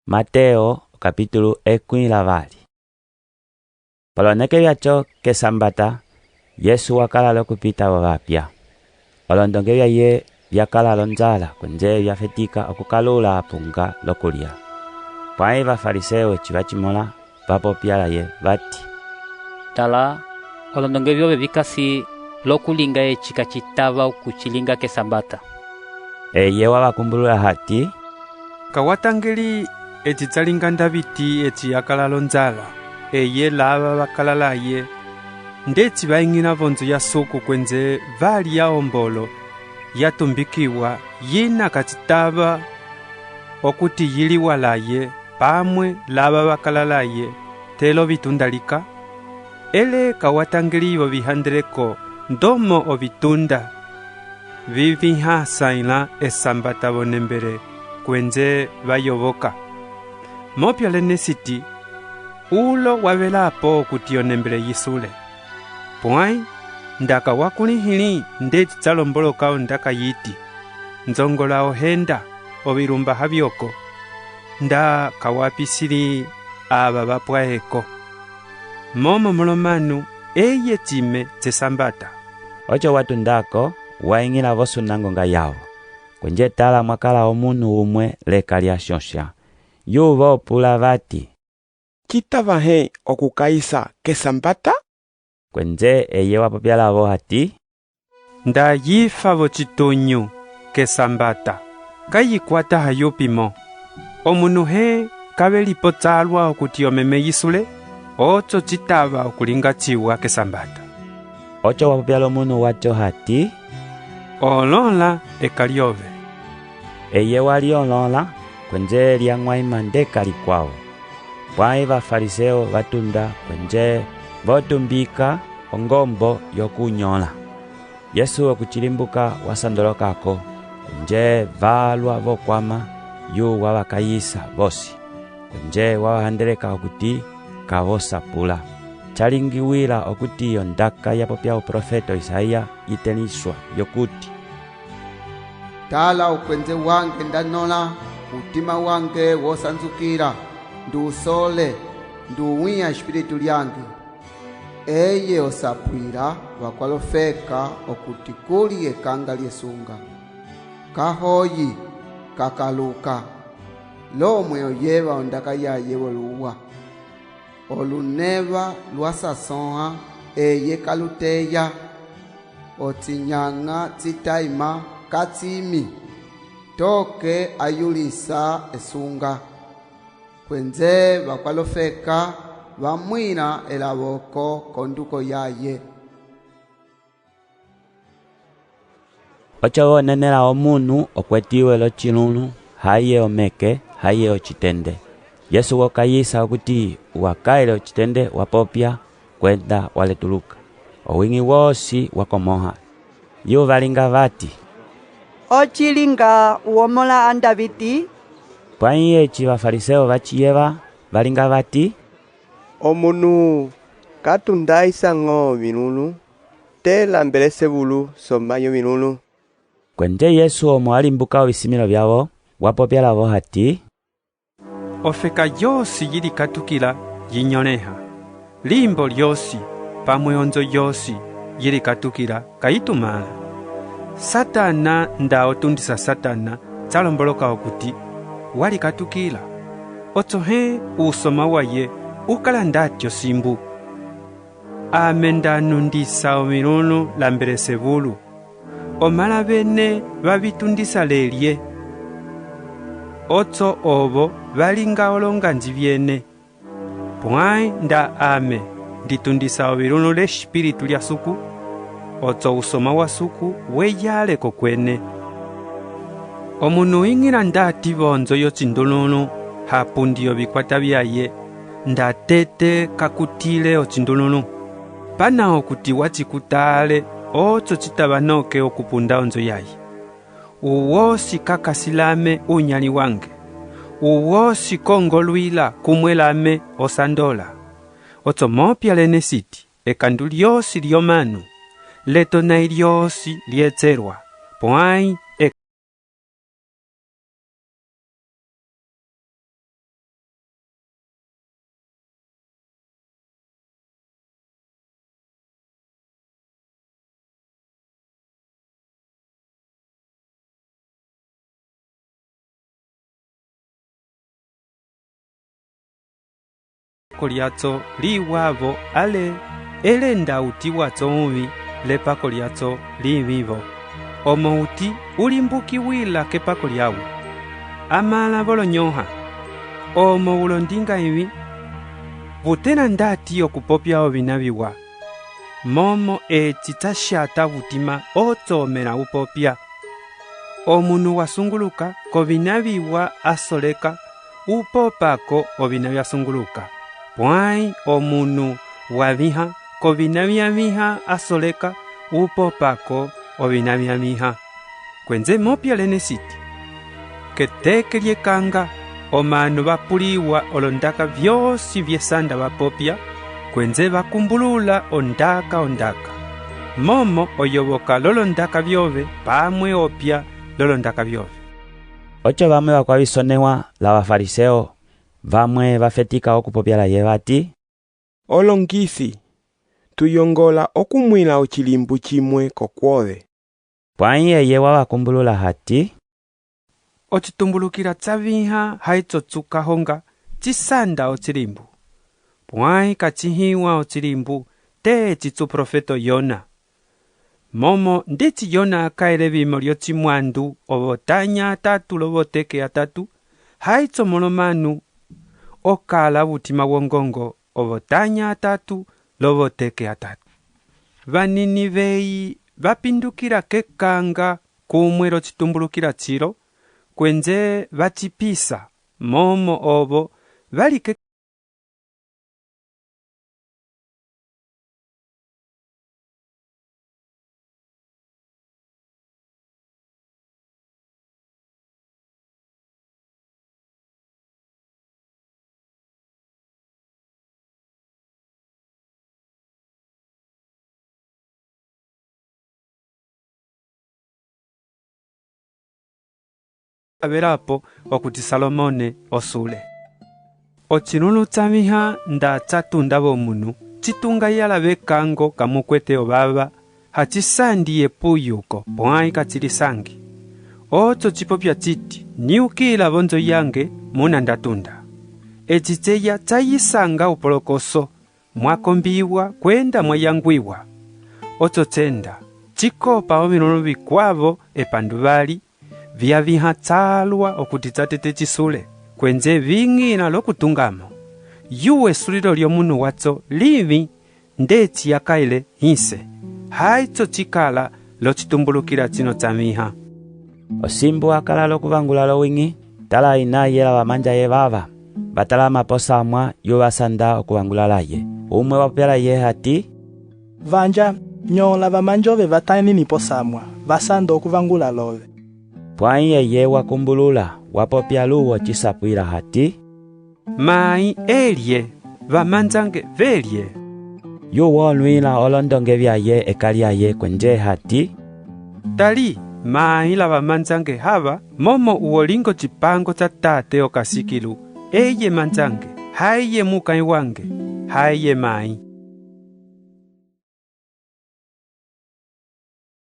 Mateo capitulu ekũi lavali. Poloneke viaco kesambata Yesu wa kala loku pita vovapia. Olondonge viaye via kala lonjala kuenje via fetika oku kalula apunga loku lia. Puãi va Fariseo eci va ci mola va popia laye vati: Tala, olondonge viove vi kasi loku linga eci ka ci tava oku ci linga kesambata. Eye wa va kumbulula hati: Ka wa tangeli eci ca linga Ndaviti eci a kala lonjala, eye lava va kala laye, ndeci va iñila vonjo ya Suku kuenje va lia ombolo ya tumbikiwa yina ka ci tava okuti yi liwa laye pamue lava va kala laye, te lovitunda lika? Ele ka wa tangeli vovihandeleko ndomo ovitunda vi vĩhasaila esambata vonembele kuenje va yovoka? Mopia lene siti, ulo wa velapo okuti onembele yi sule. Puãi nda ka wa kũlĩhĩli ndeci ca lomboloka ondaka yiti, Njongola ohenda, ovilumba havioko, nda ka wa pisili ava va pua eko. Momo Mõlomanu eye cime cesambata. Oco wa tundako, wa iñila vosunangonga yavo. Kuenje tala mua kala omunu umue leka lia siõsia. Yu vo pula vati: Ci tava hẽ oku kayisa kesambata? Kuenje eye wa popia lavo hati: Nda yi fa vocitunyu kesambata, ka yi kuata hayupimo. Omunu hẽ ka velipo calua okuti omeme yi sule? Oco ci tava oku linga ciwa kesambata. Oco wa popia lomunu waco hati: Olõla eka liove. Eye wa liolõla, kuenje lia ñuaima ndeka likuavo. Puãi va Fariseo va tunda kuenje vo tumbika ongombo yoku nyõla. Yesu oku ci limbuka wa sandolokako, kuenje valua vo kuama, yu wa va kayisa vosi. Kuenje wa va handeleka okuti ka vo sapula. Ca lingiwila okuti ondaka ya popia uprofeto Isaya yi tẽlisua yokuti: Tala ukuenje wange nda nõla, utima wange wo sanjukila, ndu sole, ndu wĩha espiritu liange. Eye o sapuila vakualofeka okuti kuli ekanga liesunga. Ka hoyi, ka kaluka, lomue o yeva ondaka yaye voluwa. Oluneva lua sasõha, eye ka lu teya. Ocinyaña ci taima ka cimi, toke a yulisa esunga. Kuenje vakualofeka va muila elavoko konduko yaye. Oco vo nenela omunu o kuetiwe locilũlu, haeye omeke, haeye ocitende. Yesu wo kayisa okuti wa kaile ocitende wa popia kuenda wa letuluka. Owiñi wosi wa komõha. Yu va linga vati: O ci linga u omõla a Ndaviti? Puãi eci va Fariseo va ci yeva, va linga vati: Omunu ka tundaisa ño ovilũlu, te la Belesevulu soma yovilũlu. Kuenje Yesu omo a limbuka ovisimĩlo viavo, wa popia lavo hati: Ofeka yosi yi likatukila yi nyõleha. Limbo liosi pamue onjo yosi yi likatukila ka yi tumãla. Satana nda o tundisa Satana, ca lomboloka okuti wa likatukila. Oco hẽ usoma waye u kala ndati osimbu? Ame nda nundisa ovilũlu la Belesevulu. Omãla vene va vi tundisa lelie? Oco ovo va linga olonganji viene. Puãi nda ame ndi tundisa ovilũlu lespiritu lia Suku, oco usoma wa Suku weyale kokuene. Omunu iñila ndati vonjo yocindulũlũ ha pundi ovikuata viaye, nda tete ka kutile ocindulũlũ? Pana okuti wa ci kuta ale, oco ci tava noke oku punda onjo yaye. U wosi ka kasi lame unyãli wange, u wosi kongoluila kumue lame o sandola. Oco mopia lene siti, ekandu liosi liomanu, letonãi liosi liecelua, puãi. liaco liwavo ale ele nda uti waco ũvi lepako liaco lĩvivo. Omo uti u limbukiwila kepako liawo. Amãla volonyõha, omo wulondingaĩvi, vu tẽla ndati oku popia ovina viwa? Momo eci ca siata vutima oco omẽla u popia. Omunu wa sunguluka kovina viwa a soleka u popako ovina via sunguluka. Puãi omunu wa vĩha kovina via vĩha a soleka u popako ovina via vĩha. Kuenje mopia lene siti, keteke liekanga omanu va puliwa olondaka viosi viesanda va popia, kuenje va kumbulula ondaka ondaka. Momo o yovoka lolondaka viove, pamue o pia lolondaka viove. Oco vamue vakuavisonehua la va Fariseo vamue va fetika oku popia laye vati, Olongisi, tu yongola oku muila ocilimbu cimue kokuove. Puãi eye wa va kumbulula hati, Ocitumbulukila ca vĩha haico cukahonga ci sanda ocilimbu. Puãi ka cihĩwa ocilimbu te eci cuprofeto Yona. Momo ndeci Yona a kaile vimo liocimuandu ovotanya atatu lovoteke atatu, haico Mõlomanu o kala vutima wongongo ovotanya atatu lovoteke atatu. Va Ninivei va pindukila kekanga kumue locitumbulukila cilo, kuenje va ci pisa, momo ovo va like velapo okuti Salomone o sule. Ocilũlu ca vĩha nda ca tunda vomunu, ci tungayala vekango ka mu kuete ovava, ha ci sandi epuyuko, puãi ka ci li sangi. Oco ci popia citi, Niukila vonjo yange muna nda tunda. Eci ceya ca yi sanga upolokoso, mua kombiwa kuenda mua yanguiwa. Oco cenda, ci kopa ovilũlu vikuavo epanduvali, via vĩha calua okuti catete ci sule, kuenje viñila loku tungamo. Yu esulilo liomunu waco lĩvi ndeci ya kaile hĩse, haico ci kala locitumbulukila cino ca vĩha. Osimbu a kala loku vangula lowiñi, tala inaye la vamanjaye vava, va talama posamua yu va sanda oku vangula laye. Umue wa popia laye hati, Vanja, ñola vamanjove va tãilili posamua, va sanda oku vangula love. Puãi eye wa kumbulula, wa popia lu wo ci sapuila hati, Mãi elie? Vamanjange velie? Yu woluĩla olondonge viaye eka liaye kuenje hati, Tali, mãi la vamanjange hava, momo u o linga ocipango ca Tate o kasi kilu, eye manjange, haeye mukãi wange, haeye mãi.